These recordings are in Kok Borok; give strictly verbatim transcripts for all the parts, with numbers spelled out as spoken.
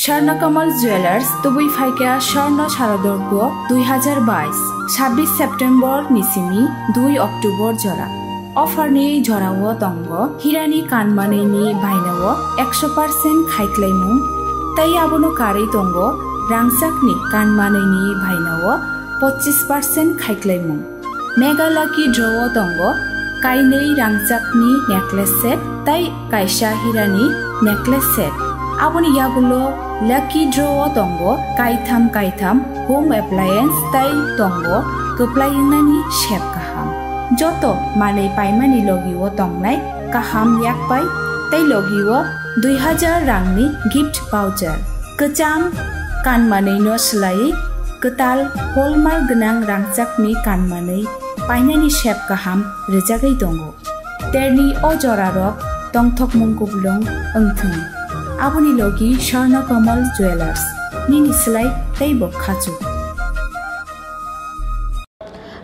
Swarnakamal Jewelers tubui phaikha Swarno Sharadorgo dui hazar bais, sabbish September ni simi dui October jora. Offer ni jorao tongo hirani kanmanwi ni bainao ekso percent khaiklaimung, tei abono karwi tongo rangchakni kanmanwi ni bainao pochis percent khaiklaimung. Mega Lucky Draw o tongo kainwi rangchakni necklace set tei kaisa hirani necklace set. Aboni yagulo Lucky Draw o tongo kaitham kaitham home appliance tei tongo kwplai wngnani sep kaham. Joto manwi paimani logi o tongnai kaham yakpai tei logi o dui hazar rangni gift voucher. Kwcham kanmanwi no swlaiwi kwtal hallmark gwnang rangchakni kanmanwi painani sep kaham rwjagwi tongo. Terni o jorarok tongthokmung kuplung wngthung. Aboni logi Swarno Kamal Jewelers, nini swlai teibo khachuk.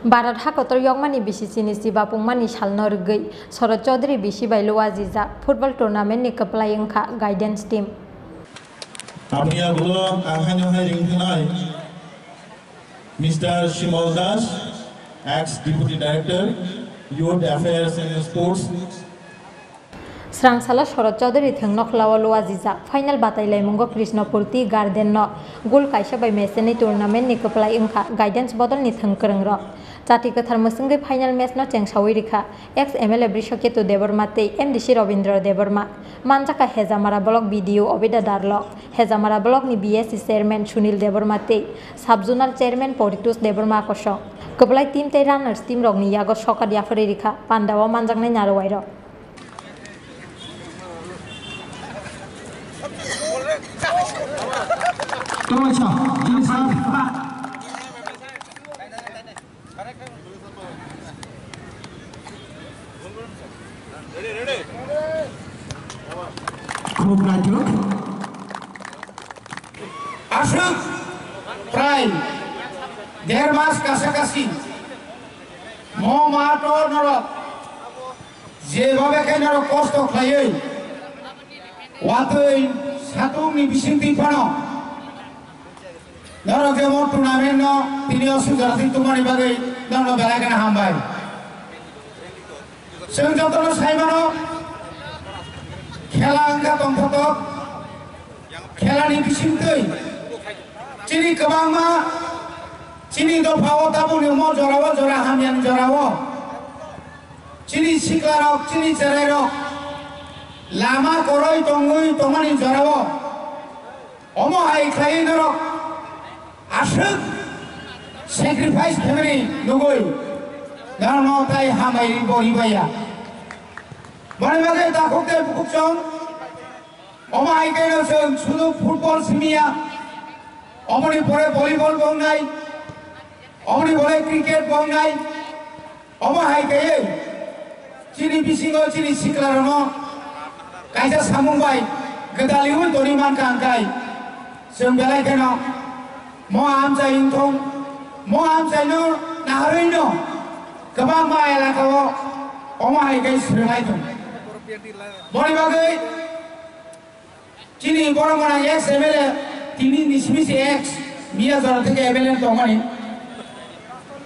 Bharat hakotor yokmani bisi chini chiba pungmani salno rwgwi Sorot Chaudhary bisi bai luajijak football tournament ni kwplai wngkha guidance team. Aboni yagulo ang haino hai ring thanai Mister Shimol Das, ex Deputy Director, Youth Affairs and Sports. Srang salo Sorot Chaudhary thwng nokhlao luajijak final batailaimungo Krishnopur Tea Garden no gol kaisa bai match ni tournament ni kwplai wngkha guidance bodol ni thwng kwrwng rok. Chati kwthar mwswngwi final match no chengsawi rikha ex M L A Brishaketu Debbarma tei M D C Robindra Debbarma. Manjakha Hejamara block B D O Obida Darlok, Hejamara block ni B S C chairman Sunil Debbarma tei sub zonal chairman Poritos Debbarma kosong. Kwplai team tei runners team rokni yago sokat yapharwi rikha pandao manjaknai narwai rok. Khub naithok. Aswk prai der mas kasakasi mo mato norok jebhabe khe norok kosto khlaiwi watwi satung ni bisingtwi phano norok je mo tournament no tini o sujarathi tongmani bagwi norokno belai kheno hambai. Chwng jotono sai mano, khela wngkha tongthoktok, khelani bisingtwi chini kwbangma chini dopha o tabukni omo jora o jora hamyani jora o chini siklarok, chini cherairok lama kwrwi tongwi tongmani jora o omo hai khlaiwi norok aswk sacrifice khaimani nugwi norokno tai hambai bo ribaya. Boni bagwi takhuk tei bukhuk chwng omo hai khe no chwng sudu football simiya, omoni pore volleyball bo wngnai, omoni pore cricket bo wngnai. Omo hai khe chini bisingo chini siklarokno kaisa samung bai gwdaliui tongwi mankha, hwnkhe chwng belai kheno mo amchai wngthong, mo amchaino naharwino kwbangma elakao omo hai khe swrwngnai thung. Boni bagwi chini borok gwnang ex M L A, tini nisi misi ex, miya jora theke M L A tongmani.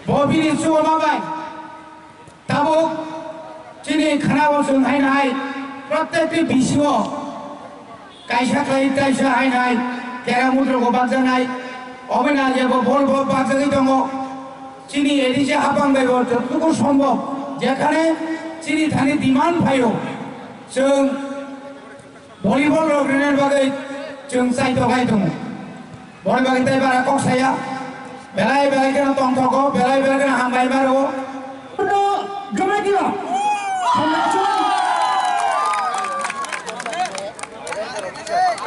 Bo bini chubamanbai. Tabuk chini khana o chwng haino hai, prottekti bisio kaisa khlai taisa haino hai, kera mutroko bakjaknai, obini age bo bol bo bakjagwi tongo. Chini A D C hapang bai bo jottuku sombhob, jekhane chini thani demand phaio, chwng volleyball rok rinani bagwi chwng chaitok hai tongo. Boni bagwi tei bara kok saya. Belai belai kheno tongthogo, belai belai kheno hambai maro. No, Jomatia. Hambai chwng.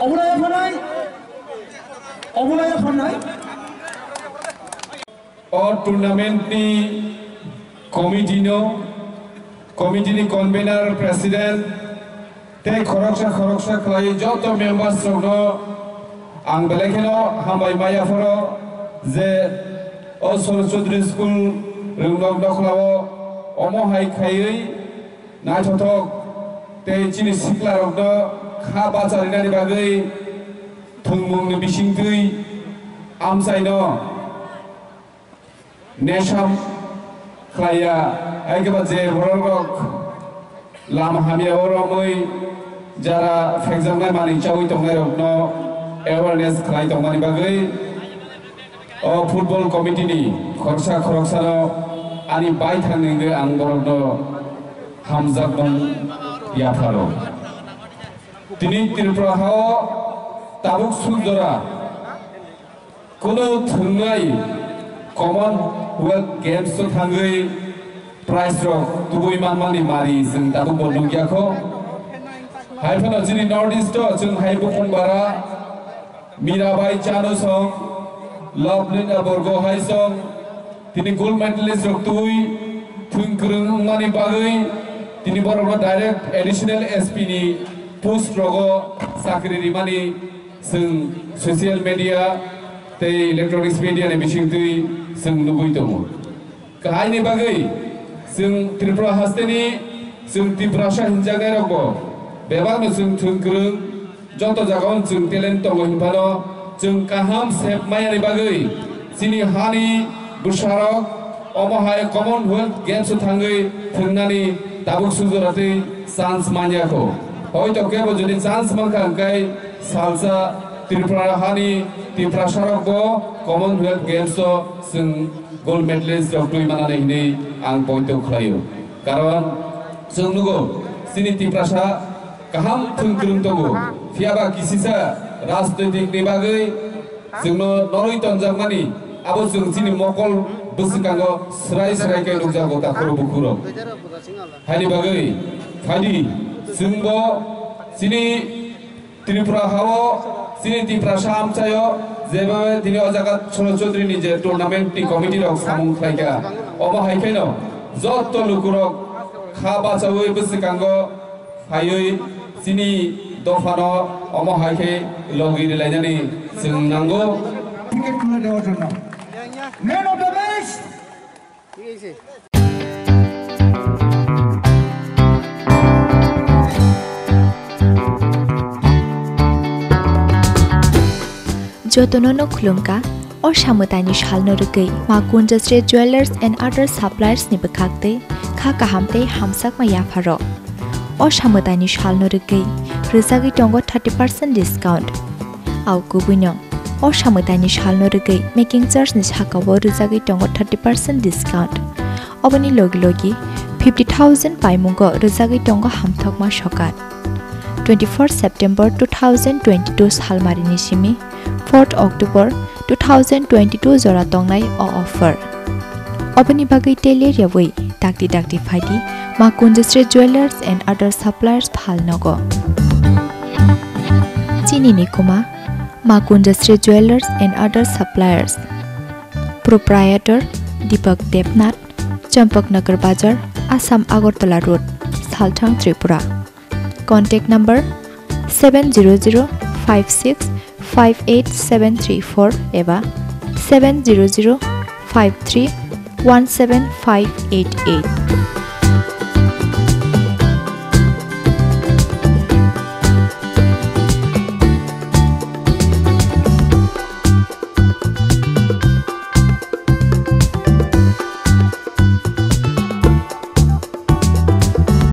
Obulai phanai. Obulai phanai. O tournament ni committee no, committee ni convener, president tei khoroksa khoroksa khlai joto members rok no ang belai kheno hambai maya phoro je o Sorot Chaudhary School Rwngnok Nokhlao omo hai khaiwi naithothok tei chini sikla rok no kha bacharinani bagwi Thwngmungni bisingtwi amchaino nesam khlaiya, hai khe ba je bororok lama hamya o romwi jara phekjaknai manwi chaui tongnairokno awareness khlai tongmani bagwi o football committee ni khoroksa khoroksano ani baithang ni wngwi ang borokno hamjakmung yapharo. Tini Tripura hao tabuk suk jora kunu thwngnai Commonwealth Games o thangwi prize rok tubui manmani mari chwng tabuk bo nukya kho. Hai phano chini North East o chwng hai bukung bara Mirabai Chanu song, Lovelina Borgo hai song, tini gold medalist rok twi thwng kwrwng wngmani bagwi tini borokno direct additional S P ni post rogo chakri rimani chwng social media tei electronics media ni bisingtwi chwng nugwi tongo. Kahaini bagwi chwng Tripura hasteni chwng Tiprasa hinjaknairokbo bebakno chwng thwng kwrwng, joto jagao chwng talent tongo hinphano chwng kaham sep mayani bagwi chini hani bwsarok omo hai Commonwealth Games o thangwi thwngnani tabuk sujora tei chance manya kho. Hoito kebo jodi chance mankha hwnkhe salsa Tripura hani Tiprasarokbo Commonwealth Games o chwng gold medalist rok twi manani hinwi ang poito khlaio. Karon chwng nugo chini Tiprasa kaham thwng kwrwng tongo, phiyaba kisisa rajnoitik ni bagwi chwngno norwi tonjakmani abo chwng chini mokol bwswkango swrai swrai khe nukjago takhuro bukhuro. Haini bagwi phaidi chwngbo chini Tripura hao chini Tiprasa amchaio jeba tini o jaga Solo Chaudhary ni je tournament ni committee rok samung khlaikha, omo hai kheno joto lukurok kha bachawi bwswkango phaiwi chini dophano omo hai khe logi rilainani chwng nango. Ticket তুলে দেওয়ার জন্য। Man of the match. Jotono no khulumkha, o samwtaini salno rwgwi Ma Kunjasri Jewellers and Other Suppliers ni bwkhak twi kha kaham tei hamsakma yapharo. O samwtaini salno rwgwi rwjagwi tongo thirty percent discount. Au kubuino. O samwtaini salno rwgwi making charge ni sakao rwjagwi tongo thirty percent discount. Oboni logi logi fifty thousand paimungo rwjagwi tongo hamthokma sokat. Twenty-four September two thousand twenty-two salmarini simi fourth October two thousand twenty-two jora tongnai o offer. Oboni bagwi tele rewui dakti dakti phaidi Ma Kunjasri Jewellers and Other Suppliers phalnogo. Chini ni kuma Ma Kunjasri Jewellers and Other Suppliers. Proprietor Deepak Debnath, Champaknagar Bazar, Assam Agartala Road, Salthang, Tripura. Contact number seven zero zero five six five eight seven three four eba seven zero zero five three one seven five eight eight.